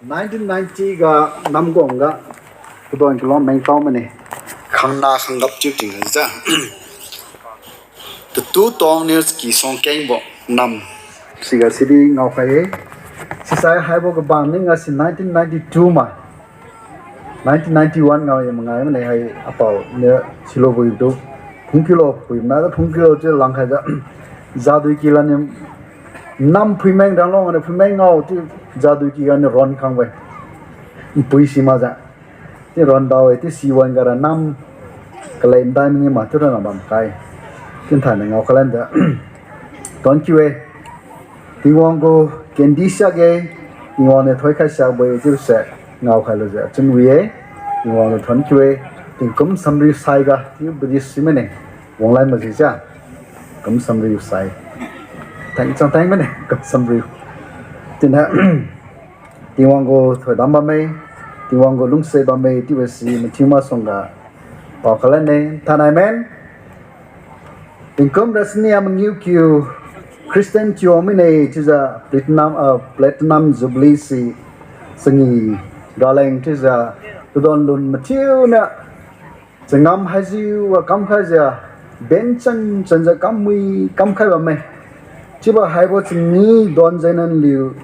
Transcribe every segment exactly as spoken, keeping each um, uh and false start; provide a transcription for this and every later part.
Nineteen ninety ga namguang ga, kadon kalong mengtao mane. Khangna khanggap chiu tingga ja. Tatu tong niu ki song kengbo nam. Siga sidi ngaokhai-e. Sisai haibo kabang ning ga si nineteen ninety-two ma. Nineteen ninety-one ngao ye mangai mane hai apao niu silo buidu. Phungkilo pui mana da phungkilo chiu langkhai ja. Jadui ki lani nam phuimeng ranglong ane phuimeng ngao chiu jadui ki gani ron khang we. Npui si makjiu. Chiu ron dao-e chiu si wan gara nam kalei ndai mini ma chiu rana bam kai. Chiu thainai ngao khalan ja. Thank you e. Tingwang gu kendi siakge, Tingwang niu thoikhai siakbo-e chiuse ngaokhai lujiu achun wi-e. Tingwang niu thank you e. Tingkum samriu saiga chiu budi si mane. Wanglai maji ja. Kum samriu sai. Tang chang tang mane kum samriu. Tina Tingwang gu thoidam bamme, Tingwang gu lungse bamme chiubo si mathiu masuangga pao khalan-e, thainai men. Tingkum ra sania mangiu kiu Christian thiu mine chiujiu platinum, ah, platinum jubilee si changi raleng chiujiu tudon lun mathiu niu changam haijiu wa kamkhaijiu, benchan chanjiu kammui kamkhai bamme. Chiubo haibo changi donjiu nanliu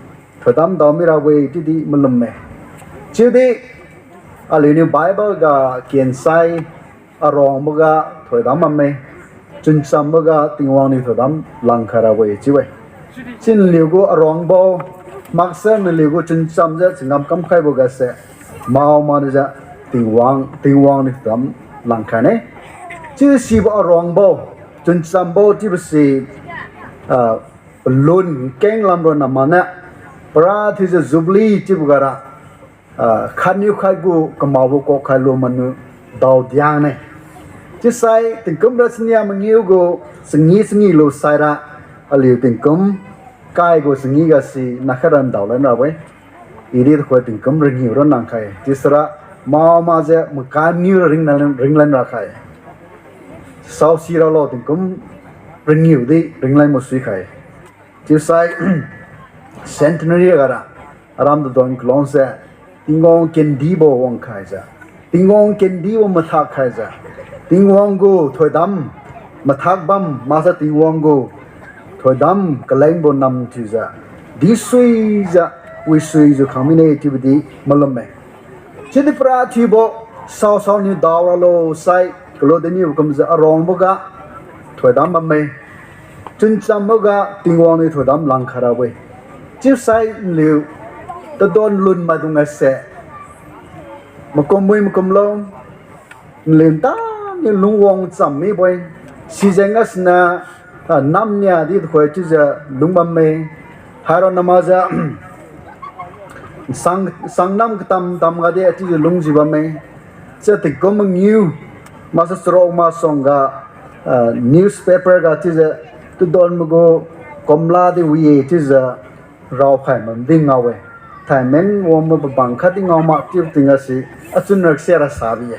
thoidam dao mirabo-e chiudi malumme. Chiudi aliuniu Bible ga kensai aruangboga thoidam bamme, chunchamboga Tingwang niu thoidam langkhai rabo-e chiu-e. Chinliu gu aruangbo, maksai naliu gu chunchamjiu changam kamkhaibo gase, mao manijiu Tingwang, Tingwang niu thoidam langkhaine. Chiu sibo aruangbo, chunchambo chiubo si, ah, palun kenglam ronna mane, para thiujiu jubilee chiubo gara, ah, khatniu khat gu kamaobo kuak khailu maniu daodiangne. Chiusai tingkum ra chania mangiu gu changi changi lu saira aliu tingkum kai gu changi gasi nakhat ran daolan rabo-e. Idi tukhoi tingkum rengiu ra nangkhai. Chiusara mao makjiu makai mangiu ra ringlan, ringlan rakhai. Saosi ralo tingkum rengiu di ringlan masuikhai. Chiusai centenary gara aram tadon kalongse Tingwang kendibo wangkhaijiu, Tingwang kendibo mathak khaijiu, Tingwang gu thoidam mathak bam maksa Tingwang gu thoidam kalengbo nam thiujiu, disuijiu, wisuijiu khang mine chiubo di malumme. Chiudi para thiubo, saosao niu dao ralo sai, kalu diniu kumjiu aruangboga thoidam bamme. Chunchamboga Tingwang niu thoidam langkhai rabo-e. Chiusai nliu tadon lun maidung ase, makum mui makumlo, nliu ntaniu lungwang cham mibo-e. Sijeng gasiniu, ah, namnia di tukhoi chiujiu lungbamme. Haira namakjiu sang, sangnam katam tamga di chiujiu lungjiu bamme. Chiu tingkum mangiu, maksa charuk masuangga, ah, newspaper ga chiujiu, tadon magu kumla di wi-e chiujiu, raokhai mamdi ngao-e. Thaimen wangbo pabang khatdi ngao mak chiu tingga si, achun raksiara sabi-e.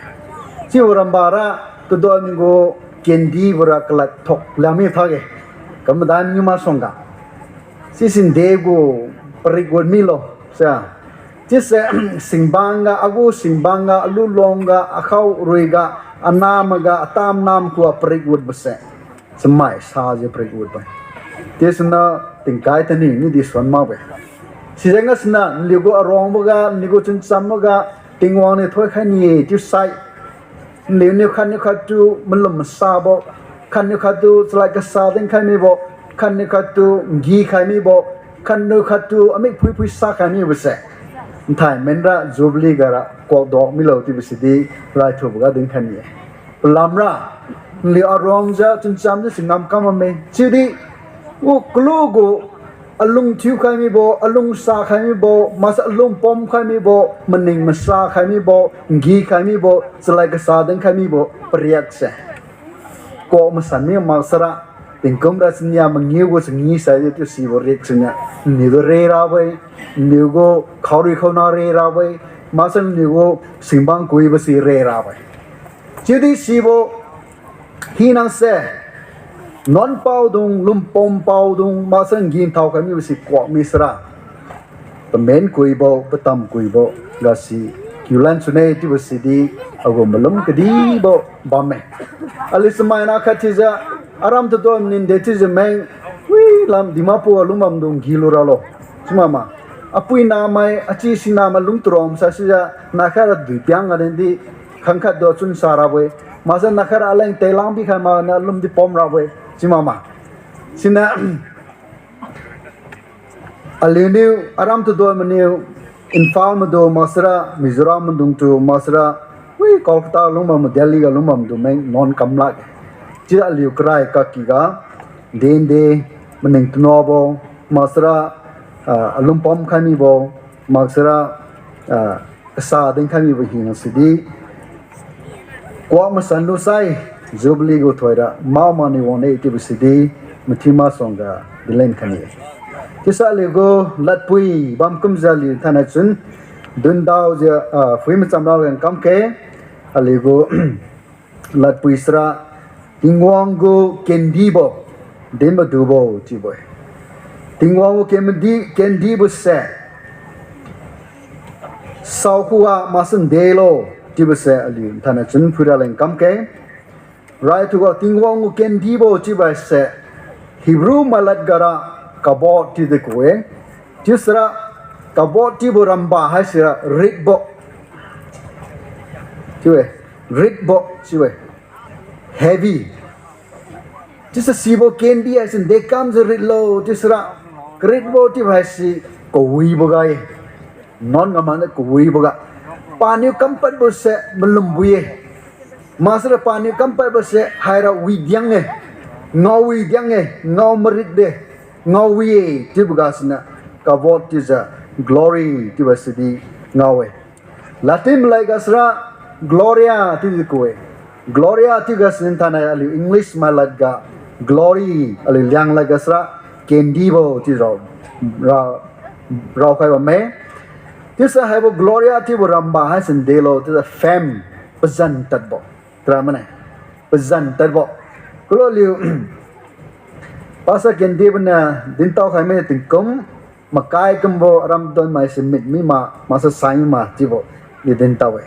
Chiu rambara, tadon gu kendi bora kalad thok lami thage. Kamadai mangiu masuangga. Sisinde gu parik wut milo, sa. Chiuse singbangga, agu singbangga, alu longga, akhao ruiga, anamaga, atamnam kua parik wutbose. Chamai sajiu parik wutbo-e. Chiusiniu tingkai tani nidi suan makbo-e. Sijeng gasiniu naliu gu aruangboga, naliu gu chunchamboga, Tingwang niu thoikhai ni-e chiusai, naliuniu khatniu khattu malum masabo, khatniu khattu chalad kasa dinkhai mibo, khatniu khattu ngikhai mibo, khatniu khattu amik phuiphui sakhai mibose, nthai menra Jubilee gara kuakdok milo chiubo sidi raithuboga dinkhai ni-e. Palamra, naliu aruangjiu chunchamjiu si ngamkam bamme. Chiudi, u kalu gu alung thiukhai mibo, alung sakhai mibo, maksa alung pomkhai mibo, maning masakhai mibo, ngikhai mibo, chalad kasa dinkhai mibo pariakse kuak masan mi maksara, tingkum ra chania mangiu gu changi saidi chiu sibo riak siniu, naliu gu rerabo-e, naliu gu khaorui khaona rerabo-e, maksa naliu gu singbang kuibo si rerabo-e. Chiudi sibo hinase, nuan paodung, lumpom paodung, maksa ngin thaokhai mibo si kuak misara, pamen kuibo, patam kuibo, gasi kiulan sune chiubo sidi, agu malum kadibo bamme. Aliu chamaina khat thiujiu, aram tudo maninde chiujiu meng, wi lam Dimapur ga lungbamdung gilu ralo. Chiu makma. Apui namai, achi si namai lungturuang sa sijiu, naikhat ra duipiang ga dendi, khangkhat do chunsa rabo-e. Maksai naikhat ra aleng teilang pikhai mak niu alumdi pom rabo-e. Chiu makma. Siniu, aliuniu aram tudo maniu, Imphal maidu maksara, Mizoram maidungtu maksara, wi Kolkata lungbam, Delhi ga lungbamtu meng nuan kam lakge. Chiujiu aliu karai kakiga, dende, maning tunubo, maksara, ah, alung pom khai mibo, maksara, ah, kasa dinkhai mibo hina sidi, kuak masan lusai, Jubilee gu thoira, mao maniu wang-e chiubo sidi, mathiu masuangga, dilen khai ni. Chiusai aliu gu, ladpui, bam kumjiu aliu thainai chun, dundaojiu, ah, phui macham raleng kamke, aliu gu, ladpui sara, Tingwang gu kendibo, din madubo chiubo-e. Tingwang gu kendi, kendibose, saokhuga maksai delo, chiubose aliu thainai chun phuira leng kamke. Raithuga Tingwang gu kendibo chiubo se, Hebrew mailad gara kabod chiudi ku-e. Chiusara kabod chiubo ramba haisira ritbo. Chiu-e, ritbo chiu-e. Heavy. Chiusa sibo kendi haise dekamjiu ritlo chiusara. Karitbo chiubo haise kawibo ga-e. Nuan ga mane kawibo ga. Paniu kampadbo se malumbo-e. Maksara paniu kampadbo se haira widiang-e. Ngao widiang-e, ngao maritde. Ngao wi-e, chiubo gasiniu kabod chiujiu glory chiubo sidi ngao-e. Latin mailad gasara Gloria chiudi ku-e. Gloria chiu gasiniu thainai aliu English mailad ga glory, aliu Lianglad gasara kendibo chiu rao, ra, raokhai bamme. Chiusai haibo Gloria chiubo ramba haise delo chiujiu fame, pazan tadbo. Tara mane, pazan tadbo. Kulo aliu Pastor kendibo niu dintao khai mine tingkum, makai kumbo aram donmai si mit mima, maksai sai mima chiubo, i dintao-e.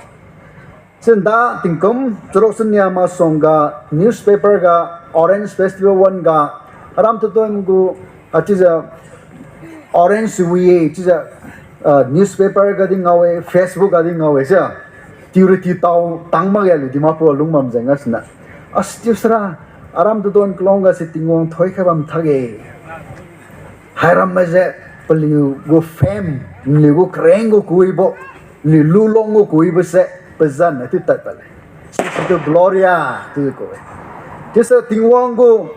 Siniu da tingkum charuk sania masuangga newspaper ga Orange Festival wan ga aram tuton gu, ah, chiujiu orange wi-e chiujiu, ah, newspaper gadi ngao-e, Facebook gadi ngao-e chiu. Tiura tiu tao tang makge aliu Dimapur lungbam jeng gasiniu. As chiusara, aram tuton kalong gase Tingwang thoikhai bam thakge. Hairam maise paliu gu fame, naliu gu kareng gu kawibo, naliu lulong gu kawibo se, pazan atiu tadpadle. Situ Gloria chiu ku-e. Chiusai Tingwang gu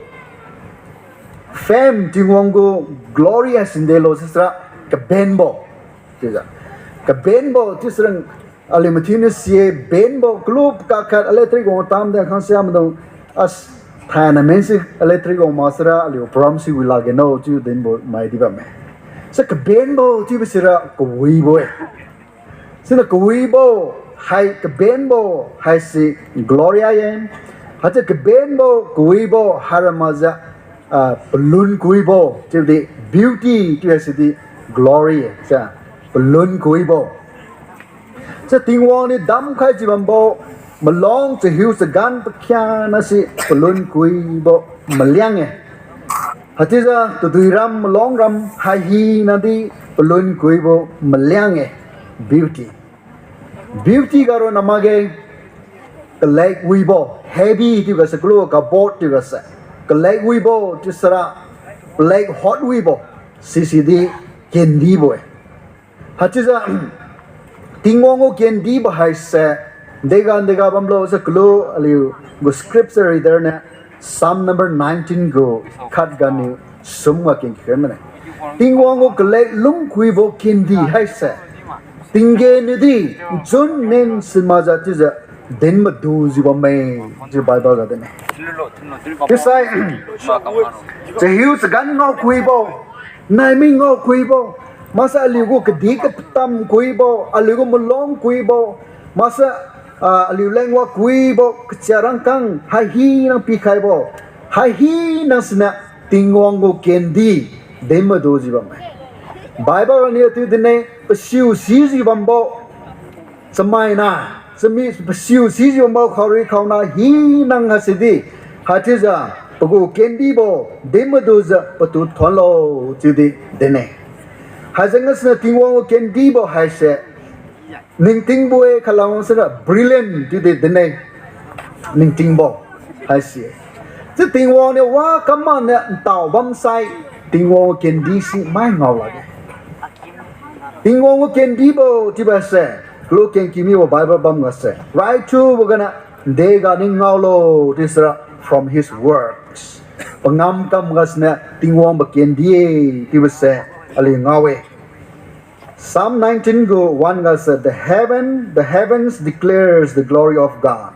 fame, Tingwang gu glory haisi delo chiusara kabenbo. Chiujiu kabenbo chiusara aliu mathiuniu si-e benbo kalu pakak khat electric wang tamdi khang siamaidung as thainai mensi electric wang maksara aliu program si wi lakge no chiu dinbo maidi bamme. Sa kabenbo chiubo sira kawibo-e. Siniu kawibo, hai kabenbo, haise Gloria ye. Haichiu kabenbo, kawibo, hairam majiu, ah, palun kawibo, chiudi beauty chiu haisidi glory, sa, palun kawibo. Sa Tingwang niu damkhaijiu bambo, malong chahiu chagan pakhiangnase palun kawibo maliang-e. Haichiujiu tadui ram, malong ram, hai hinadi palun kawibo maliang-e, beauty. Beauty ga ronna makge, kalek wibo, heavy chiuga se, kalu kabod chiuga se. Kalek wibo chiusara, palek hot wibo, sisidi kendibo-e. Haichiujiu, Tingwang gu kendibo haise, dega dega bamlo sa kalu aliu gu scripture reader niu, Psalm number nineteen gu khat ganiu sum ga kengkhen mane. Tingwang gu kalek lungkuibo kendi haise, tinggen niudi nchun nen simakjiu chiujiu din madujiu bamme, chiu Bible ga dinne. Chiusai, chahiu chagan ngao kuibo, naimik ngao kuibo, maksai aliu gu kadih kapatam kuibo, aliu gu malong kuibo, maksai, ah, aliu lengwa kuibo, kachia rangkang, hai hina pikhaibo, hai hina siniu Tingwang gu kendi din madujiu bamme. Bible niu tiu dinne, pasiu sijiu bambo, chamaina, chami pasiu sijiu bambo khaorui khaona hina haisidi, haichiujiu pagu kendibo din madujiu patu thuonlo chiudi dinne. Haijeng gasiniu Tingwang gu kendibo haise ningtingbo-e, khalang sira brilliant chiudi dinne. Ningtingbo haise. Chiu Tingwang niu wa kam maniu ntao bamsai, Tingwang gu kendi si mai ngao lakge. Tingwang gu kendibo chiubo se, kalu kengki mibo Bible bam gase, raithubo gana, dega ni ngaolo chiu sira, from his works. Pangam kam gasiniu Tingwang bo kendi-e chiubo se aliu ngao-e. Psalm nineteen gu one gase, the heaven, the heavens declares the glory of God.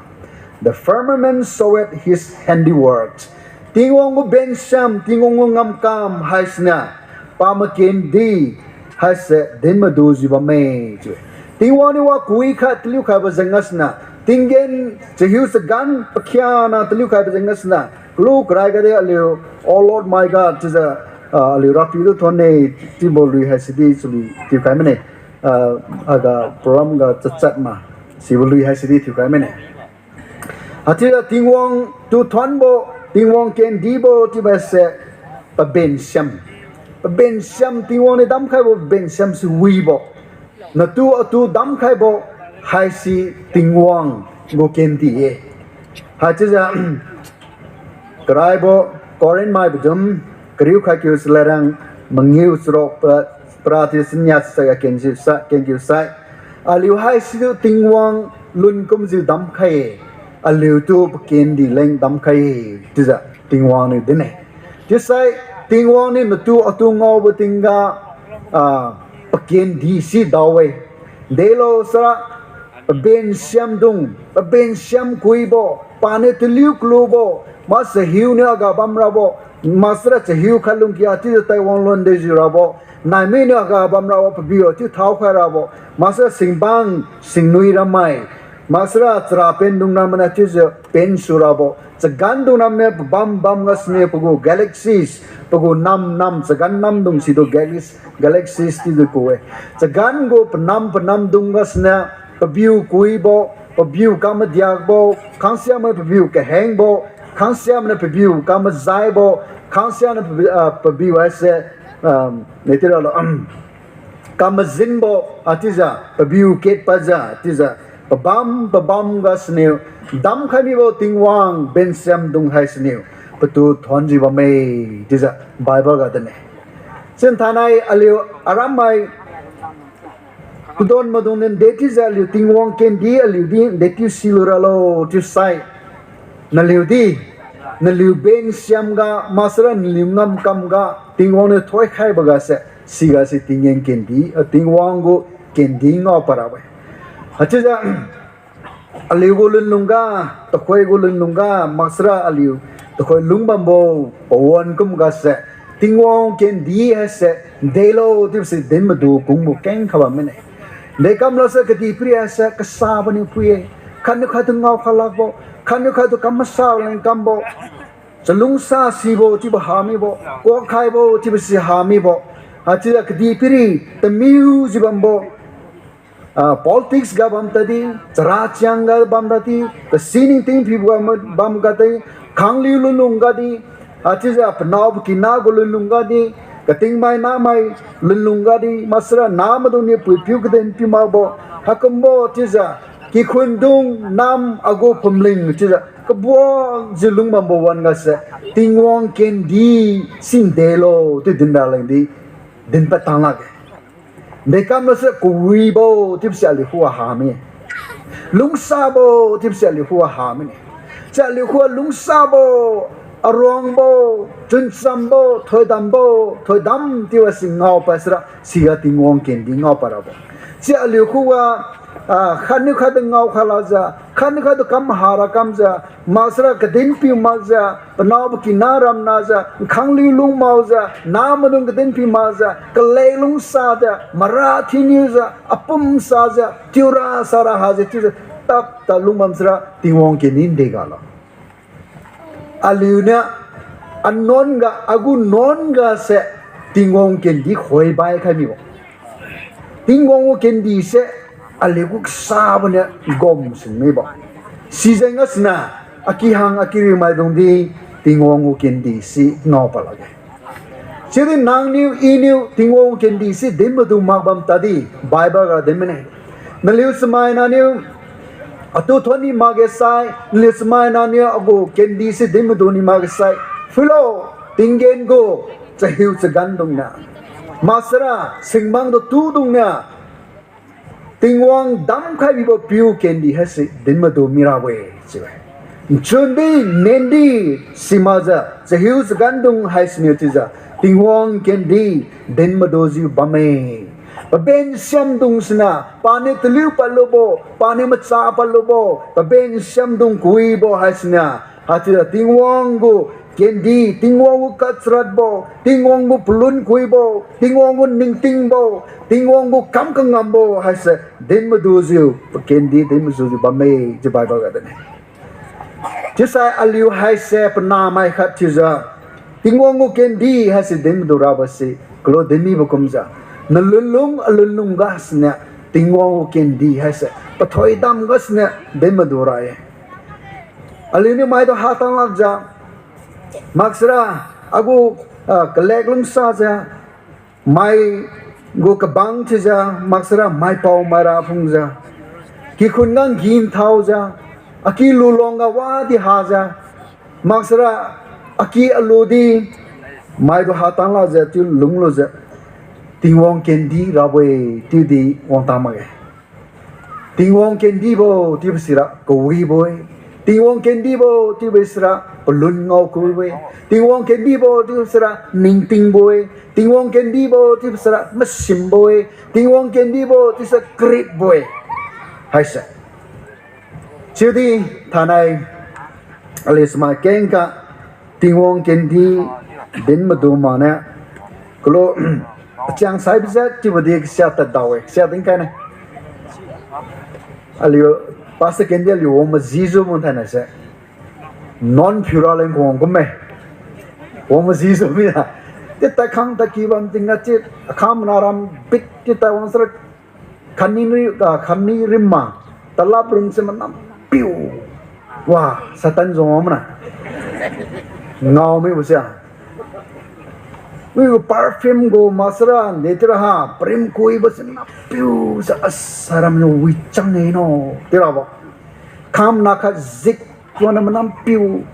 The firmament showeth his handiworks. Tingwang gu bensiam, Tingwang gu ngamkam haisiniu, pamakendi haise din madujiu bamme chiu. Tingwang niu wa kawi khat taliu khaibo jeng gasiniu, tinggen chahiu chagan pakhiangna taliu khaibo jeng gasiniu, kalu karai gadi aliu, Oh Lord my God chiujiu, ah, aliu Rapiu tu thuonne, chiubo lui haisidi chali tiukhai mane, ah, aga program ga chatchat ma, sibo lui haisidi tiukhai mane. Haichiujiu Tingwang tu thuonbo, Tingwang kendibo chiubo se, pabensiam. Pabensiam Tingwang niu damkhaibo pabensiam si wibo. Natu atu damkhaibo haise Tingwang gu kendi-e. Haichiujiu, karaibo Corinth mai padum, kariu khat kiu chalairang mangiu charuk pa, para ti sinia sai ga kengkiu sai, kengkiu sai. Aliu haisitu Tingwang lun kumjiu damkhai-e, aliutu pakendi leng damkhai-e, chiujiu Tingwang niu din-e. Chiusai Tingwang niu natu atu ngaobo tingga, ah, pakendi si dao-e. Delo sara, pabensiam dung, pabensiam kuibo, paniu taliu kalubo, maksai chahiu niu aga bamrabo, maksara chahiu khat lungkia chiujiu Taiwan lon dejiu rabo, naimik niu aga bamrabo, pabiu chiu thaokhai rabo, maksara singbang singnui ramai, maksara charapen dung ramai niu chiujiu pensu rabo, chagan dung ramai niu pabam bam gasiniu pagu galaxies, pagu nam nam chagan namdung situ galax-, galaxies chiujiu ku-e. Chagan gu panam panamdung gasiniu pabiu kuibo, pabiu kamadiakbo, khangsiamai pabiu kahengbo, khangsiamniu pabiu kamajaibo, khangsiamniu pabi-, ah, pabiu haise, ah, neti ralo, kamajinbo, ah, chiujiu, pabiu ketpadjiu, chiujiu, pabam pabam gasiniu, damkhai mibo Tingwang bensiam dung haisiniu, patu thuonjiu bamme, chiujiu, Bible ga din-e. Chin thainai aliu arammai, padon maidung niu dechiujiu aliu Tingwang kendi aliu di dechiu silu ralo chiusai, naliu di, naliu bensiam ga, maksara naliu ngamkam ga, Tingwang niu thoikhaibo gase, sigase Tingwang kendi, ah, Tingwang gu kendi ngao parabo-e. Haichiujiu, aliu gu lunlungga, tuhoi gu lunlungga, maksara aliu, tuhoi lungbambo, pawan kum gase, Tingwang kendi haise, delo chiubose din madu kungbo kengkha bam mine. Dekamlose kadihpiri haise kasabo niu phui-e, khatniu khattu ngao khalakbo, khatniu khattu kam masa leng kambo, chalungsa sibo chiubo hamibo, kuakhaibo chiubo si hamibo, haichiujiu kadihpiri, tamiujiu bambo, ah, politics ga bam tadi, charachiang ga bam tadi, tasi ningting phibo ga bam gadi, khangliu lunlung gadi, haichiujiu panao pakina gu lunlung gadi, katingmai namai lunlung gadi, maksara namaidung niu puipiu kaden pi makbo, haikumbo chiujiu, kikhundung nam agu phumling chiujiu, kabuakjiu lungbambo wan gase, Tingwang kendi si delo chiu dinra leng di, dinpad tang lakge. Dekamlose kawibo chiubose aliu khuga hami. Lungsabo chiubose aliu khuga hamine. Chi aliu khuga lungsabo, aruangbo, chunchambo, thoidambo, thoidam chiubo si ngao pasira siga Tingwang kendi ngao parabo. Chi aliu khuga, ah, khatniu khattu ngao khalakjiu, khatniu khattu kam hara kamjiu, maksara kadin piu makjiu, panao pakina ramnajiu, nkhangliu lungmaojiu, namaidung kadin pi makjiu, kalek lungsajiu, mara thiniujiu, apum sajiu, tiura sara hajiu chiujiu, tap tap lungbam sira Tingwang kendi degalo. Aliuniu, anuan ga, agu nuan gase, Tingwang kendi khoibai khai mibo. Tingwang gu kendise aliu gu kasabo niu gom sin mibo. Sijeng gasiniu akihang akiriu maidungdi Tingwang gu kendise ngao pad lakge. Chiudi nangniu, iniu Tingwang gu kendise din madu makbam tadi Bible ga din mine. Naliu chamai naniu atu thon ni makge sai, naliu chamai naniu agu kendise din madu ni makge sai, phuilo, tinggen gu chahiu chagandungniu, maksara singmang tu tudungniu, Tingwang damkhai bibo piu kendi haise din madu mirabo-e, chiu-e. Nchunbi, nendi, simakjiu, chahiu chagandung haisiniu chiujiu, Tingwang kendi din madujiu bamme. Paben siamdung siniu, paniu taliu padlubo, paniu macha padlubo, paben siamdung kuibo haisiniu, haichiujiu Tingwang gu kendi, Tingwang gu kachratbo, Tingwang gu palun kuibo, Tingwang gu ningtingbo, Tingwang gu kam kangambo haise din madujiu, pakendi din madujiu bamme, chiu Bible ga dinne. Chiusai aliu haise panamai khat thiujiu, Tingwang gu kendi haise din madu rabo se, kalu din mibo kumjiu, nalunlung alunlung gasiniu, Tingwang gu kendi haise pathoidam gasiniu din madu ra-e. Aliuniu maitu hatang lakjiu, maksara, agu, ah, kalek lungsajiu, mai gu kabang thiujiu, maksara maipao maira phungjiu, kikhun ngang gin thaojiu, aki lulong ga wadi hajiu, maksara, aki aludi, maitu hatang lakjiu chiu lunglujiu, Tingwang kendi rabo-e, chiudi wangtang makge. Tingwang kendibo chiubo sira kawibo-e. Tingwang kendibo chiubo sira palun ngao kawibo-e. Tingwang kendibo chiubo sira ningtingbo-e. Tingwang kendibo chiubo sira masimbo-e. Tingwang kendibo chiubo sira karipbo-e. Haise. Chiudi thainai aliu chamai kengkha Tingwang kendi din madu makniu, kalu, achiang saibo jat chiubo di kasia tadao-e, kasia dinkhai ne. Aliu, pastor kendi aliu wang majijiu mun thainai se, non phiura leng kuwang kumme. Wang majijiu mina. Chiu tadkhang tadki bam tingga chiu, akhamna ram bit chiu tadwang sara, khatni ri, ah, khatni rimma, talap rim se manam piu. Wa, Satan jung wang mana. Ngao mibo sia. Wi gu perfume gu maksara, de tira ha, prim kuibo se manam piu, sa asaram niu wi chang-e no, tirabo. Khamna khat jik, tuana manam piu.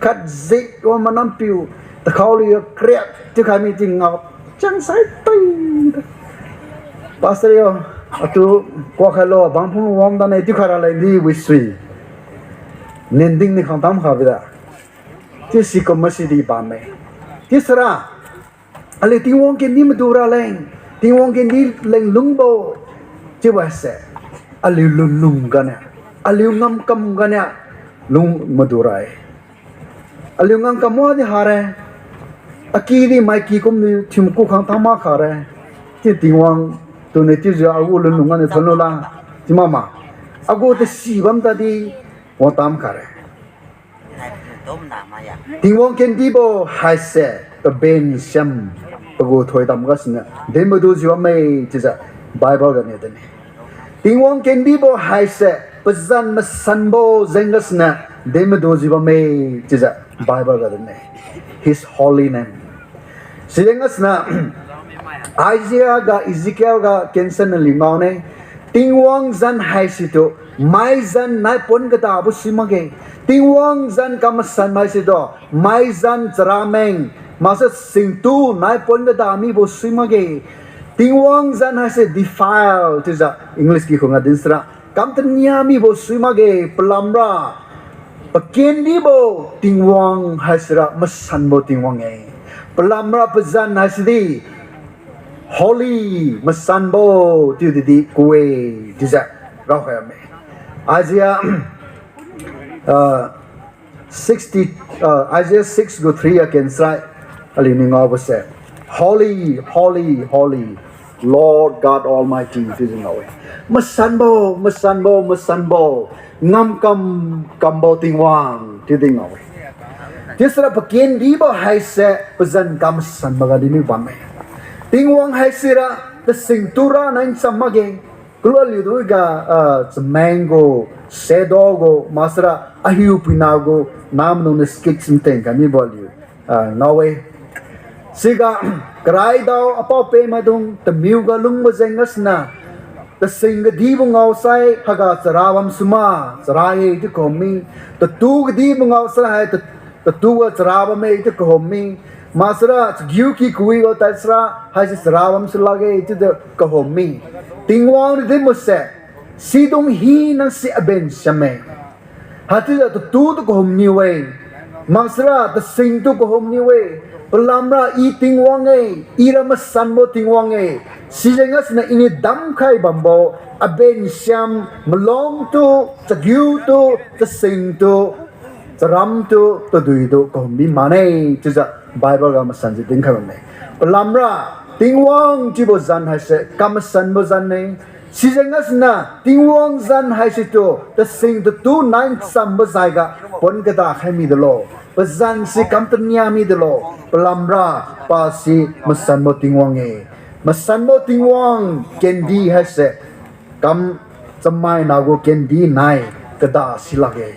Khat jik wa manam piu, takhao liu kriak chiu khai mi ting ngao, chiang sai tui. Pastor yo, atu kuak khailo, bangphung wang dane chiu khai raleng di wisui. Nending ni khang tam kha bida. Chiu sikum masi di bamme. Chiu sara, aliu Tingwang kendi madu raleng, Tingwang kendi leng lungbo, chiubo se, aliu lunlung ganiu, aliu ngamkam ganiu, lung madu ra-e. Aliu ngamkam wadi hare, aki di maiky kum di thiumku khang tam mak khare, chiu Tingwang tuni chiujiu agu lunlung ganiu thonlu la, chiu makma, agu tasi bam tadi, wang tam khare. Tingwang kendibo haise, paben siam, pagu thoidam gasiniu din madujiu bamme, chiujiu Bible ganiu dinne. Tingwang kendibo haise, pazan masanbo jeng gasiniu din madujiu bamme, chiujiu Bible ga dinne. His holy name. Sijeng gasiniu, Isaiah ga Ezekiel ga kensan naliu ngaone, Tingwang zan haisitu, maizan naipon kadabo sui makge. Tingwang zan kamasan haisitu, maizan charameng, maksai singtu naipon kada mibo sui makge. Tingwang zan haise defile chiujiu English kikhun ga din sara, kam tania mibo sui makge, palamra pakendibo Tingwang haisira masanbo Tingwang-e. Palamra pazan haisidi holy, masanbo chiudi di ku-e, chiujiu raokhai bamme. Isaiah, ah, sixty, ah, Isaiah six gu three ga kensai, aliuniu ngaobo se, Holy, holy, holy, Lord God Almighty, chiujiu ngao-e. Masanbo, masanbo, masanbo, ngamkam kambo Tingwang, chiudi ngao-e. Chiusira pakendibo haise pazan kamasanbo ga diniu bamme. Tingwang haisira tasing tura nai ncham makge. Kalu aliutu ga, ah, chameng gu, shadow gu, maksara ahiu puina gu, namnung ni skit sinteng kanibo aliu, ah, ngao-e. Siga, karaidao apao-peh maidung, tamiu ga lungbo jeng gasina, tasing kadibo ngaosai, haiga chara bam suma, chara-e chiu kahum mi, tatu kadibo ngaosai hai, ta- tatu ga chara bamme chiu kahum mi, maksara chagiu ki kawibo tadsara haise chara bam sulakge chiujiu kahum mi. Tingwang niu dinbose, sidung hina si aben siam-e. Haichiujiu tatu tu kahumniu-e, maksara tasing tu kahumniu-e, palamra I Tingwang-e, Ira masanbo Tingwang-e, sijeng gasiniu Iniu damkhai bambo, aben siam, malong tu, chagiu tu, tasing tu, charam tu, tadui tu kahum mi mane, chiujiu Bible ga masanjiu dinkhai bamme. Palamra, Tingwang chiubo zan haise kamasanbo zan-e. Sijeng gasiniu Tingwang zan haisitu tasing tatu nai nchambo jaiga pon kada khai midulo. Pazan si kam tania midulo. Palamra pasi masanbo Tingwang-e. Masanbo Tingwang kendi haise kam chamaina gu kendi nai kada silakge.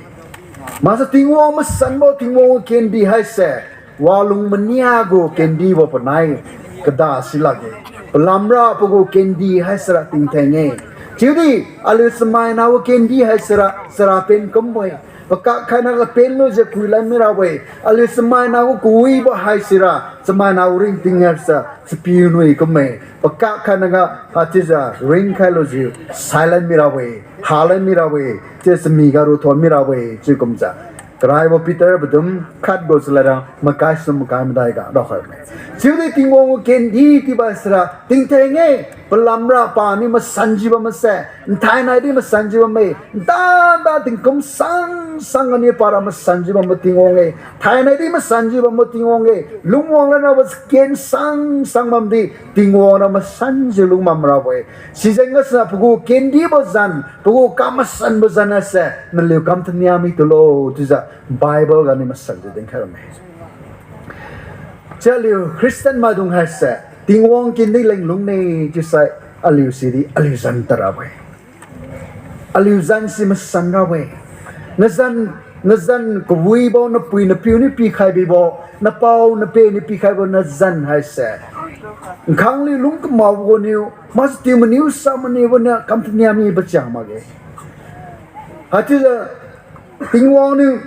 Maksai Tingwang masanbo Tingwang gu kendi haise walung mania gu kendibo panai kada silakge. Palamra pagu kendi haisira tingtheng-e. Chiudi aliu chamaina gu kendi haisira charapen kumbo-e. Pakak khainaga penlujiu kuilan mirabo-e. Aliu chamaina gu kawibo haisira chamaina gu ringting haise chapiu nui kumme. Pakak khainaga haichiujiu ringkhailujiu sailan mirabo-e, halan mirabo-e, chiu chami ga ruthon mirabo-e chiu kumjiu. Karaibo Peter padum khat gu chalaira makai sum makai madai ga raokhai bamme. Chiudi Tingwang gu kendi chiubo sira tingtheng-e, palamra paniu masanjiu bamse, nthainai di masanjiu bamme, ntada tingkum sang sang aniu para masanjiu bambo Tingwang-e, thainai di masanjiu bambo Tingwang-e, lungwang lanrabo ken sang sang bamdi Tingwang ra masanjiu lungbam rabo-e. Sijeng gasiniu pagu kendibo zan, pagu kamasanbo zan haise naliu kam tania mitulo chiujiu Bible ganiu masanjiu dinkhai bamme. Chi aliu Christian maidung haise Tingwang kendi leng lungne chiusai aliu sidi aliu zan tad rabo-e. Aliu zan si masan rabo-e. Nazan, nazan kawibo, napui napiu niu pikhai bibo, napao nape niu pikhaibo nazan haise nkhang liu lung kamakbo gu niu, maksai tiu maniu sa maniubo niu kam tania mi pachiang makge. Haichiujiu Tingwang niu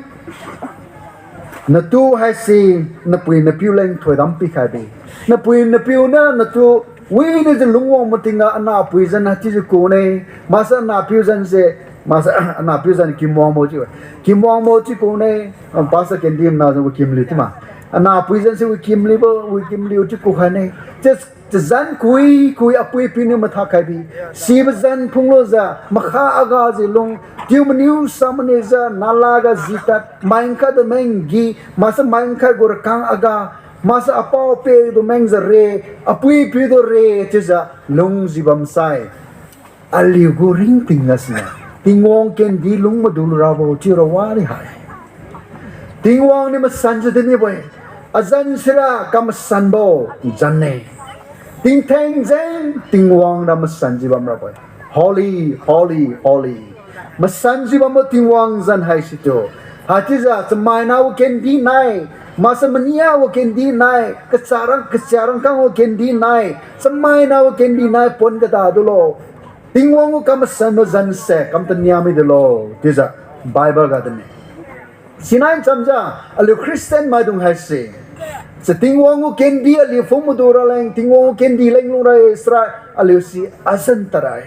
natu haise napui napiu leng thoidam pikhai bi. Napui napiu niu natu winijiu lungwang matingga anahpui zan haichiujiu kune, maksai anahpiu zan se, maksai anahpiu zan kimwangbo chiu, kimwangbo chiu kune, ah, pastor kendi mana zan wi kimliu chiu ma. Anahpui zan se wi kimliubo, wi kimliu chiu kukhaine. Chi, chazan kui, kui apui piu niu mathakhai bi. Sibo zan phunglujiu, makha aga ji lung, tiu maniu sa maniujiu, nala ga ji tad, maikhat tu menggi, maksai maikhat gu rakang aga, maksai apao-pe tu mengjiu re, apui piu tu re, chiujiu lungjiu bamsai. Aliu gu ringting gasiniu Tingwang kendi lung madu lurabo chiura wadi hai. Tingwang niu masanjiu dinmibo-e. Azan sira kamasanbo zan-e. Tingtheng jeng Tingwang ra masanjiu bamrabo-e. Holy, holy, holy. Masanjiu bambo Tingwang zan haisitu. Haichiujiu chamaina gu kendi nai, maksai mania gu kendi nai, kachara, kachia rangkang gu kendi nai, chamaina gu kendi nai pon kada dulo. Tingwang gu kamasanbo zan se kam tania midulo, chiujiu Bible ga dinne. Sinai chamjiu, aliu Christian maidung haise, si Tingwang gu kendi aliu phung madu raleng, Tingwang gu kendi leng lungra sira, aliu si azan tadra-e.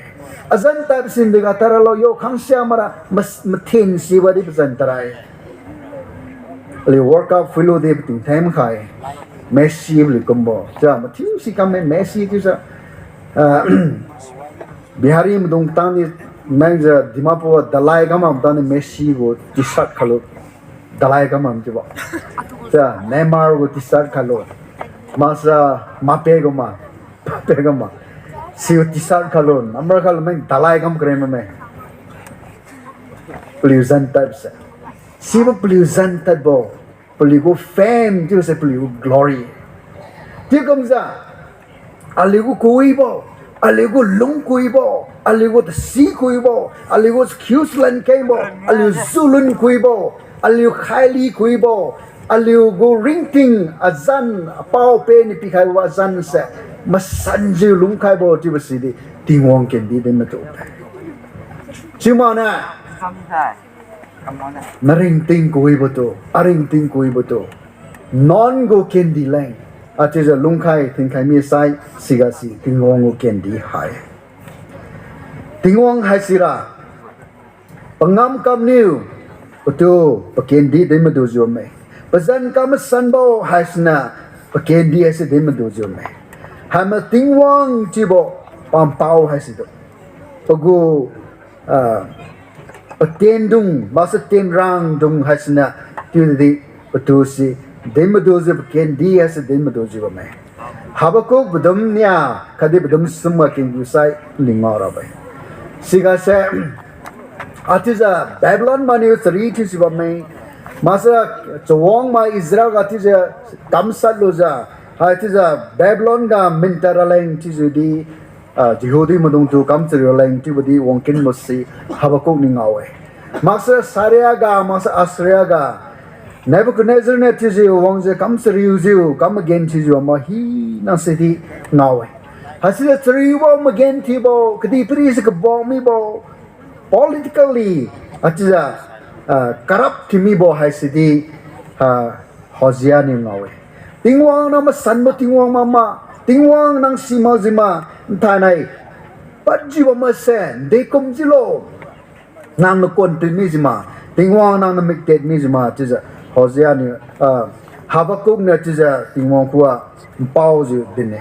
Azan tad sin dega tadralo yo khangsia mara, mas-, mathen siwadi pazan tadra-e. Aliu World Cup phuilu di pating them khai. Messi paliu kumbo. Cha, mathiu si kamme Messi chiusa. Ah, Bihari maidung tangdi mengjiu Dimapur dalai kam bam tangdi Messi gu T-shirt khalu. Dalai kam bam chiubo. Cha, Neymar gu T-shirt khalu. Maksai Mbappe gu ma. Mbappe gu ma. Siu T-shirt khalu. Number khalu meng dalai kam karen bamme. Paliu zan tadse. Sibo paliu zan tadbo. Paliu gu fame chiuse paliu gu glory. Chiu kumjiu. Aliugu kuibo, aliugu lung kuibo, aliugu tasi kuibo, aliugu sakhiu salan kengbo, aliu julun kuibo, aliu khaili kuibo, aliugu ringting azan, apao-ape niu pikhaibo azan se masanjiu lungkhaibo chiubo sidi Tingwang kendi din madu-e. Chiumakniu naringting kuibo tu, aringting kuibo tu, nuan gu kendi leng, achiujiu lungkhai thinkhai misai, sigasi Tingwang gu kendi hai. Tingwang haisira, pangam kamniu, patu, pakendi din madujiu bamme. Pazan kamasanbo haisiniu, pakendi haise din madujiu bamme. Haima Tingwang chiubo, pampao haisitu, pagu, ah, patien dung, maksa tienrang dung haisiniu, chiudi, patu si, din madujiu pakendi haise din madujiu bamme. Habakuk padum nia, khatdi padum sumga kengkiu sai, lingao rabo-e. Sigase, achiujiu Babylon mainiu chari thiujiu bamme, maksa chawang mai Israel ga chiujiu kamshat lujiu, haichiujiu Babylon ga minta raleng chiujiudi, ah, Jehudi maidungtu kamchari raleng chiubodi wangkinbo si Habakuk niu ngao-e. Maksa Syria ga, maksa Assyria ga, Nebuchadnezzar niu chiujiu wangjiu kamchariujiu, kam magenthiujiu ma hina sidi ngao-e. Haisijiu chariubo magenthiubo, kadihpiri si kabok mibo, politically, achiujiu, ah, corrupt thiu mibo haisidi, ah, Hosea niu ngao-e. Tingwang nang masanbo Tingwang makma, Tingwang nang simakjiu ma, nthainai, padjiu bam mase, dekum jilo. Nang nakon pin mijiu ma, Tingwang nang namik tet mijiu ma, chiujiu Hosea niu, ah, Habakuk niu chiujiu Tingwang khuga npaojiu din-e.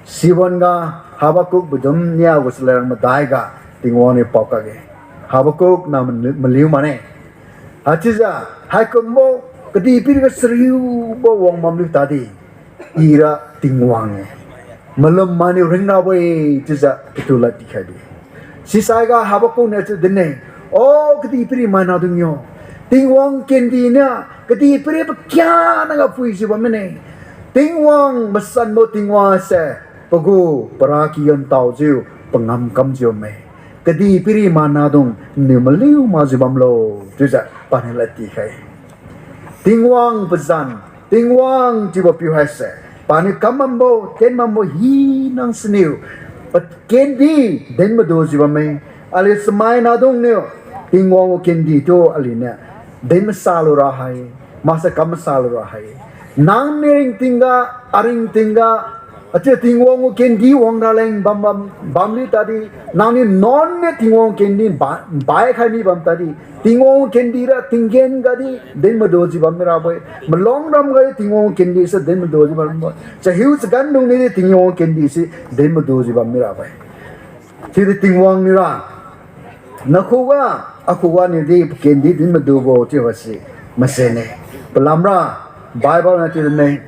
Siwanga Habakuk padum nia gu chalairang madai ga Tingwang niu paokakge. Habakuk nang maliu, maliu mane. Haichiujiu, haikumbo, kadihpiriga chariubo wang bamliu tadi, ira Tingwang-e. Malum mainiu ringrabo-e, chiujiu patu lad tikhai bi. Sisaiga Habakuk niu chiu din-e, O kadihpiri maina dung yo, Tingwang kendi niu kadihpiri pakhiangnaga phuijiu bam mine. Tingwang masanbo Tingwang se, pagu paraky ntaojiu pangam kamjiu bamme. Kadihpiri maina dung niu maliu makjiu bamlo, chiujiu paniu lad tikhai. Tingwang pazan, Tingwang chiubo piu haise, paniu kam bambo, tien bambo hina siniu, pakendi din madujiu bamme. Aliu chamaina dungniu, Tingwang gu kendi tu aliuniu din masalu ra hai, maksa kam masalu ra hai. Nangniu ringtingga, aringtingga, achiu Tingwang gu kendi wang raleng bam bam, bamliu tadi, nangniu nuan niu Tingwang kendi ba-, baikhai mi bam tadi, Tingwang gu kendi ra tinggen gadi din madujiu bam mirabo-e. Malong ram gadi Tingwang gu kendi se din madujiu bam mirabo-e. Chahiu chagandung niudi Tingwang gu kendi se din madujiu bam mirabo-e. Chiudi Tingwang niura, nakhuga, akhuga niudi pakendi din madubo chiubo se, masenne. Palamra, Bible niu chiu dinne,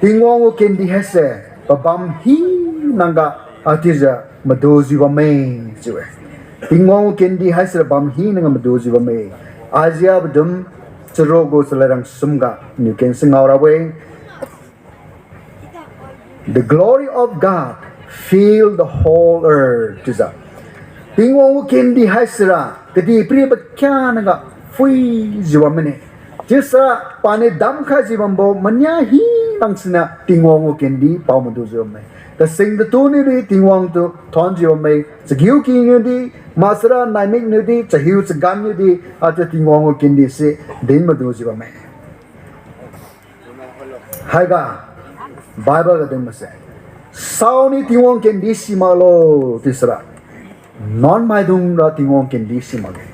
Tingwang gu kendi haise, pabam hinangga, achiujiu madujiu bamme, chiu-e. Tingwang gu kendi haise pabam hinangga madujiu bamme. Isaiah padum, charuk gu chalairang sumga niu kengse ngao rabo-e. The glory of God fill the whole earth, chiujiu. Tingwang gu kendi haisira, kadihpiri pakhiangnaga phuijiu bam mine. Chiusai paniu damkhaijiu bambo mania hinang siniu Tingwang gu kendi pao madujiu bamme. Kasing katuniudi Tingwang tu thonjiu bamme. Chagiu kiniudi, maksara naimik niudi, chahiu chagan niudi, achiu Tingwang gu kendi se din madujiu bamme. Haiga, Bible ga dinbose, saoniu Tingwang kendi simaklo, chiusira, nuan maidungra Tingwang kendi simakge.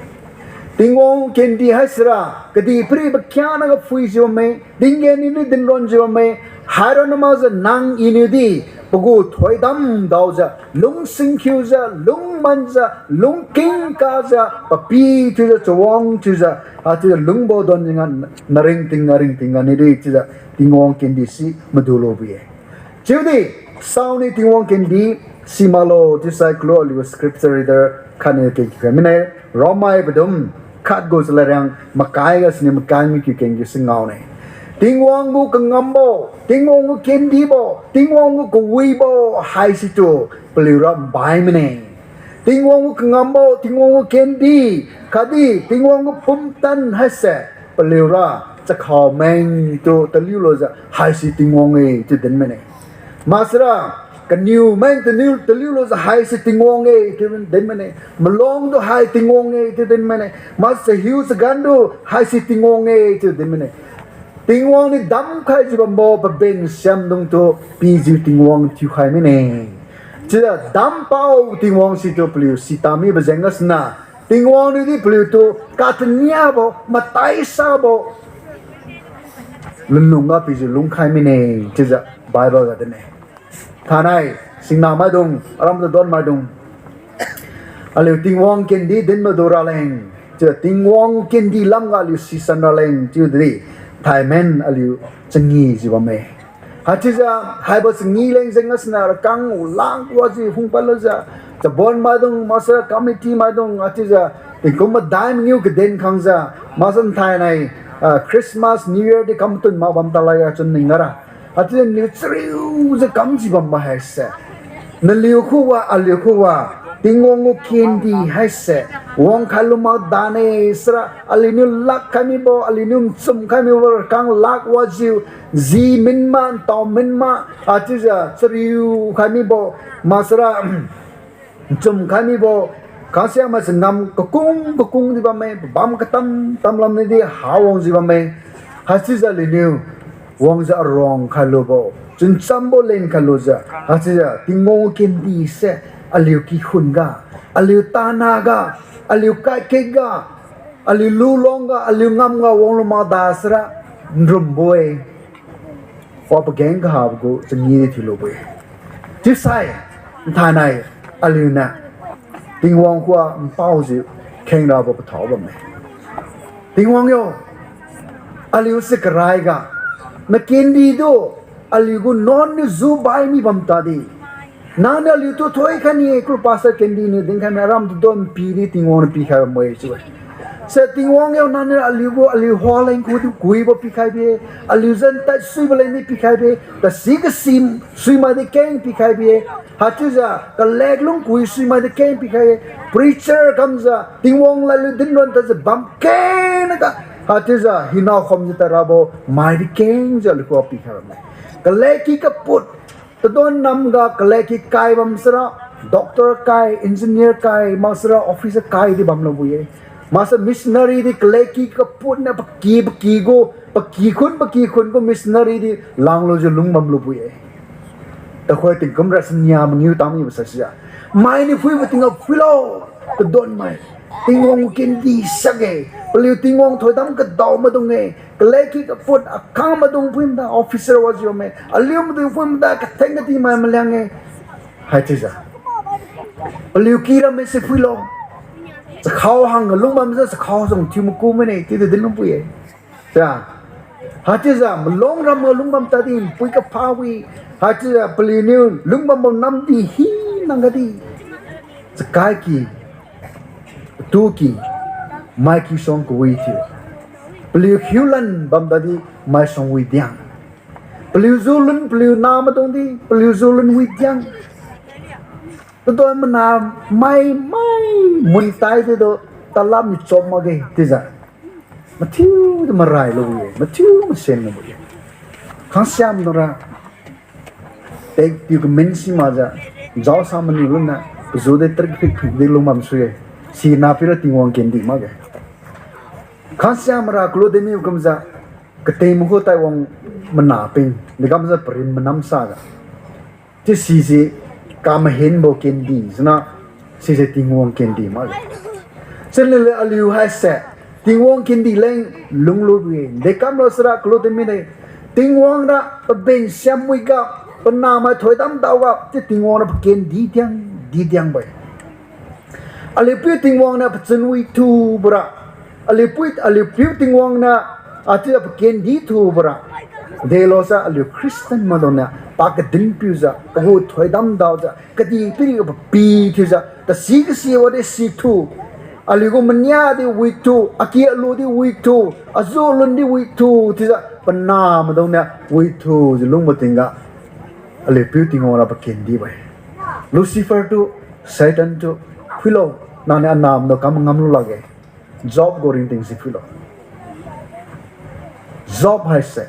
Tingwang kendi haisira, kadihpiri pakhiangnaga phuijiu bamme, tinggen niudi dinronjiu bamme, haironna makjiu nang iniudi, pagu thoidam daojiu, lungsingkhiujiu, lungmanjiu, lungking kajiu, papi thiujiu, chawang thiujiu, achiujiu lungbo donjiu nga, naringting, naringting ganiudi chiujiu, Tingwang kendi si madulo bi-e. Chiudi, saoniu Tingwang kendi simaklo, chiusai kalu aliu scripture reader khatniu kengkiu kha mine, Romai padum khat gu chalairang makai gasuniu makai makiu kengkiu si ngaone. Tingwang gu kangambo, Tingwang gu kendibo, Tingwang gu kawibo haisitu paliura bai mane. Tingwang gu kangambo, Tingwang gu kendi, khatdi Tingwang gu pumtan haise paliura chakhao mengtu taliulujiu haisi Tingwang-e chiu din mane. Maksara kaniu meng taniu taliulujiu haisi Tingwang-e chiu din mane. Malongtu hai Tingwang-e chiu din mane. Maksara chahiu chagantu haisi Tingwang-e chiu din mane. Tingwang niu damkhaijiu bambo paben siamdungtu pijiu Tingwang thiukhai mine. Chiujiu dampao Tingwang situ paliu sitamibo jeng gasuniu, Tingwang niudi paliutu kataniabo, mataisabo lunlungga pijiu lungkhai mine, chiujiu Bible ga dinne. Thainai, singnamaidung, aram tadon maidung, aliu Tingwang kendi dinmadu raleng, chiu Tingwang kendi lamga aliu sisan raleng chiudi thaimen aliu changijiu bamme. Haichiujiu haibo changi leng jeng gasuniu rakang lak wajiu phungpadlujiu, chabon maidung, maksara committee maidung, haichiujiu tingkum madai mangiu kaden khangjiu, maksara thainai, ah, Christmas, New Year di kamtun mak bam talaiga chun ning gara. Haichiujiu niu chariujiu kamjiu bambo haise, naliu khuga aliu khuga Tingwang gu kendi haise wangkhai lu mak dane. Sira aliuniu lakkhai mibo, aliuniu nchumkhai mibo rakang lak wajiu, ji minma, ntao minma, haichiujiu chariukhai mibo, maksara nchumkhai mibo, khangsia maise ngam kakung kakungjiu bamme, pabam katam tamlam nidi hawangjiu bamme. Haichiujiu aliuniu wangjiu aruang khailubo, chunchambo lenkhai lujiu, haichiujiu Tingwang gu kendise aliu kikhunga, aliu tanaga, aliu kaiketga, aliu lulongga, aliu ngamga wanglu makda sira nrumbo-e. Wa pageng kahabo gu changi di thiulubo-e. Chiusai, nthainai aliuniu Tingwang khuga npaojiu khengrabo pathao bamme. Tingwang yo, aliu se karaiga nakendi tu aliu gu nuan niu jubai mi bam tadi, nangniu aliutu thoikhai ni-e, kulu pastor kendi niu dinkhai mi aram tadon pidi Tingwang niu pikhai bamme chiu-e. Se Tingwang yo, nangniu aliu gu aliu hua leng khutu kuibo pikhai bi-e, aliu zan tad suibo leng di pikhai bi-e, kasi kasi suimai di keng pikhai bi-e, haichiujiu kalek lungkui suimai di keng pikhai-e, preacher kamjiu Tingwang ladlu dinron tadjiu bam kengnaga, haichiujiu hinao khomjiu tadrabo mai di kengjiu aliu khuga pikhai bamme. Kaleki kaput, tadon namga kaleki kai bam sira, doctor kai, engineer kai, maksara officer kai di bamlubo-e. Maksara missionary di kaleki kaput niu paky paky gu, paky khun paky khun gu missionary di langlujiu lung bamlubo-e. Tuhoi tingkum ra sania mangiu tamibo sasia, mainiu phuibo tingga phuilo, tadon mai. Tingwang gu kendi siakge, paliu Tingwang thoidam kadao maidung-e, kaleki kaput akhang maidung phuimada officer wajiu bamme, aliu maidung phuimada katheng kadimai maliang-e. Haichiujiu paliu kiramme si phuilo. Chakhao hangga lungbamjiu chakhao jung thiu maku mane chiudi dinlungbo-e. Sa, haichiujiu malong ramga lungbam tadi npui kapha wi, haichiujiu paliuniu lungbambo namdi hinang gadi, chakai ky, tu ky, mai ky suang kawi thiu, paliu khiulan bam tadi mai suang widiang, paliu julun paliu namaidung di paliu julun widiang. Tadon mana mai mai mun tai di tu talap ni chom makge chiujiu mathiu di marai lubo-e, mathiu masen lubo-e. Khangsiam nura tekpiu kamin simakjiu, jaosa maniu luniu, paju di tarik phik phik di lungbam sui-e. Sina pira Tingwang kendi makge. Khangsiam mara kalu demi kumjiu, kateng makhu taiwang mana ping dekamjiu parim manam saga, chiu sise kamahenbo kendi sina, sise Tingwang kendi makge. Chalele aliu haise Tingwang kendi leng lunglu-e. Dekamlo sira kalu demi ne, Tingwang ra paben siam wiga, panamai thoidam daoga chiu Tingwang ra pakendi diang, di diangbo-e. Aliu piu Tingwang niu pachun withubo ra, aliu pui aliu piu Tingwang niu, achiujiu pakendi thubo ra, delosai aliu Christian maidungniu pakadin piujiu pagu thoidam daojiu kadihpiriga papi thiujiu tasi kasi wadi si thu, aliu gu mania di withu, aki alu di withu, aju alun di withu chiujiu Panamaidung niu withujiu lungbo tingga, aliu piu Tingwang ra pakendibo-e. Lucifer tu, Satan tu, phuilo, nangniu anamaitu kam ngamlu lakge. Job gu ringting si phuilo. Job haise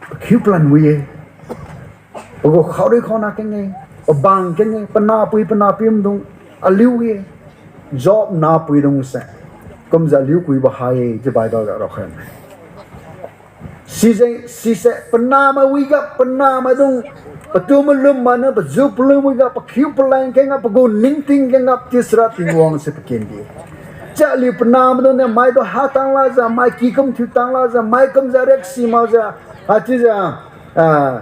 pakhiu palan wi-e. Pagu khaorui khaona keng-e, pabang keng-e, panahpui panahpiu maidung aliu-e. Job nahpuidungse kumjiu aliu kuibo hai-e chiu Bible ga raokhai-e. Sijeng sise panamai wiga, panamaidung, patu malum mainiu paju palun wiga, pakhiu paleng kengga, pagu ningting kengga, chiusira Tingwang se pakendi. Chiu aliu panamaidung niu maitu hatang lakjiu, mai kikum thiutang lakjiu, mai kumjiu riak si makjiu, haichiujiu, ah,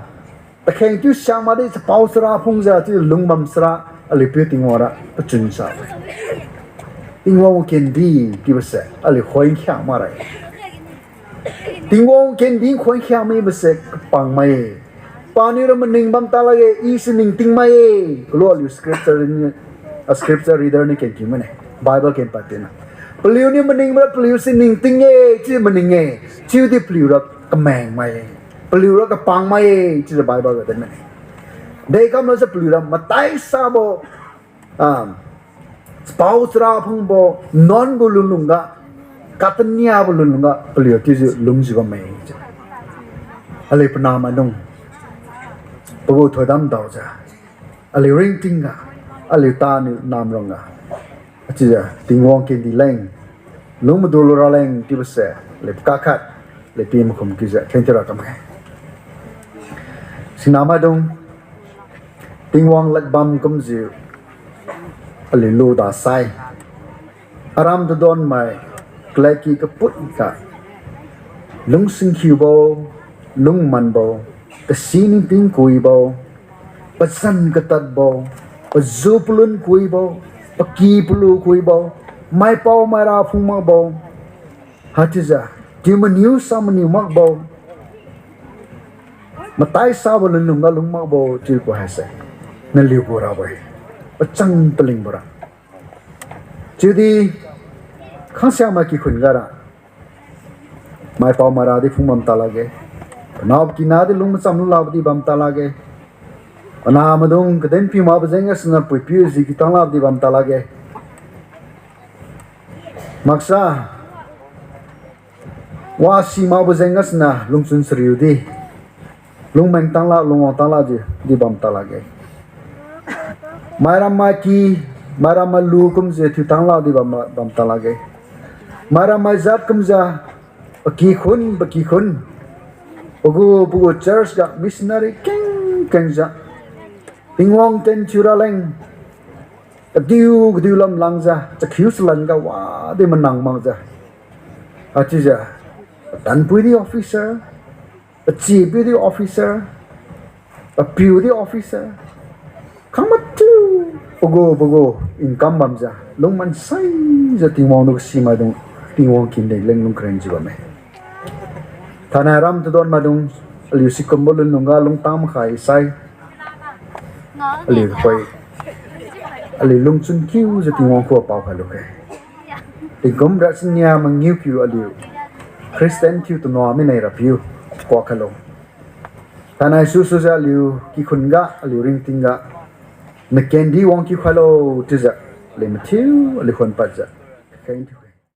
takheng thiu siak makdi chapao chara phungjiu chiu lungbam sara, aliu piu Tingwang ra pachun sa-e. Tingwang kendi chiubose aliu khoi nkhiang makra-e. Tingwang kendi khoi nkhiang mibose kapangmai-e. Paniura maning bam ta lakge, i se ningtingmai-e. Kalu aliu scripture ni, ah, scripture reader niu kenkiu mane. Bible kenpad tina. Paliuniu maningbora paliu se ningting-e, chiu maning-e. Chiudi paliura kamengmai-e. Paliura kapangmai-e, chiujiu Bible ga din mane. Dekamlose paliura mataisabo, ah, chapao chara phungbo, nuan gu lunlungga, kataniabo lunlungga paliu chiujiu lungjiu bamme. Aliu panamaidung, pagu thoidam daojiu, aliu ringtingga, aliu taniu namrangga, haichiujiu Tingwang kendi leng, lung madu lura leng chiubose, aliu pakakhat, aliu pi makhum kiujiu kheng thiura kamkhe. Sinamaidung, Tingwang ladbam kumjiu aliu luda sai. Aram tadonmai, kaladki kaputga, lung singkhiubo, lung manbo, kasi ningting kuibo, pazan katadbo, paju palun kuibo, paky palu kuibo, maipao maira phung makbo, haichiujiu, tiu maniu sa maniu makbo, mataisabo lunlungga lung makbo chiubo haise, naliugu rabo-e. Pachang palingbo ra. Chiudi, khangsiamai kikhun gara, maipao maira di phung bam ta lakge. Panao pakina di lung macham lu lakbo di bam ta lakge. Panamaidung kaden pi makbo jeng gasuniu puipiu ji kitang lakbo di bam ta lakge. Maksa, wasi makbo jeng gasuniu lungchun chariu di, lungmeng tang lak, lungwang tang lak di, di bam ta lakge. Mairammai ky, mairammai lu kumjiu thiutang lak di bam, bam ta lakge. Mairammai jat kumjiu, paky khun, paky khun, pagu, pagu church ga missionary keng, kengjiu, Tingwang ten thiura leng, kadiu, kadiu lam langjiu, chakhiu chalan ga wadi manang makjiu. Haichiujiu, patanpui di officer, pachipiu di officer, papiu di officer, khang mathiu, pagu, pagu, income bamjiu, lungman saijiu Tingwang tu kasimaidung, Tingwang kinde leng lungkarengjiu bamme. Thainai ram tadon maidung, aliu sikumbo lunlungga lungtang makhai sai, aliu khoi, aliu lungchun kiujiu Tingwang khuga paokhai lukhe. Tingkum ra sinia mangiu kiu aliu Christian thiu tunua mine Rapiu, kuak khailo. Thainai susujiu aliu kikhun ga, aliu ringting ga, nakendi wang kiu khailo chiujiu, aliu mathiu, aliu khon padjiu, kakheng thiu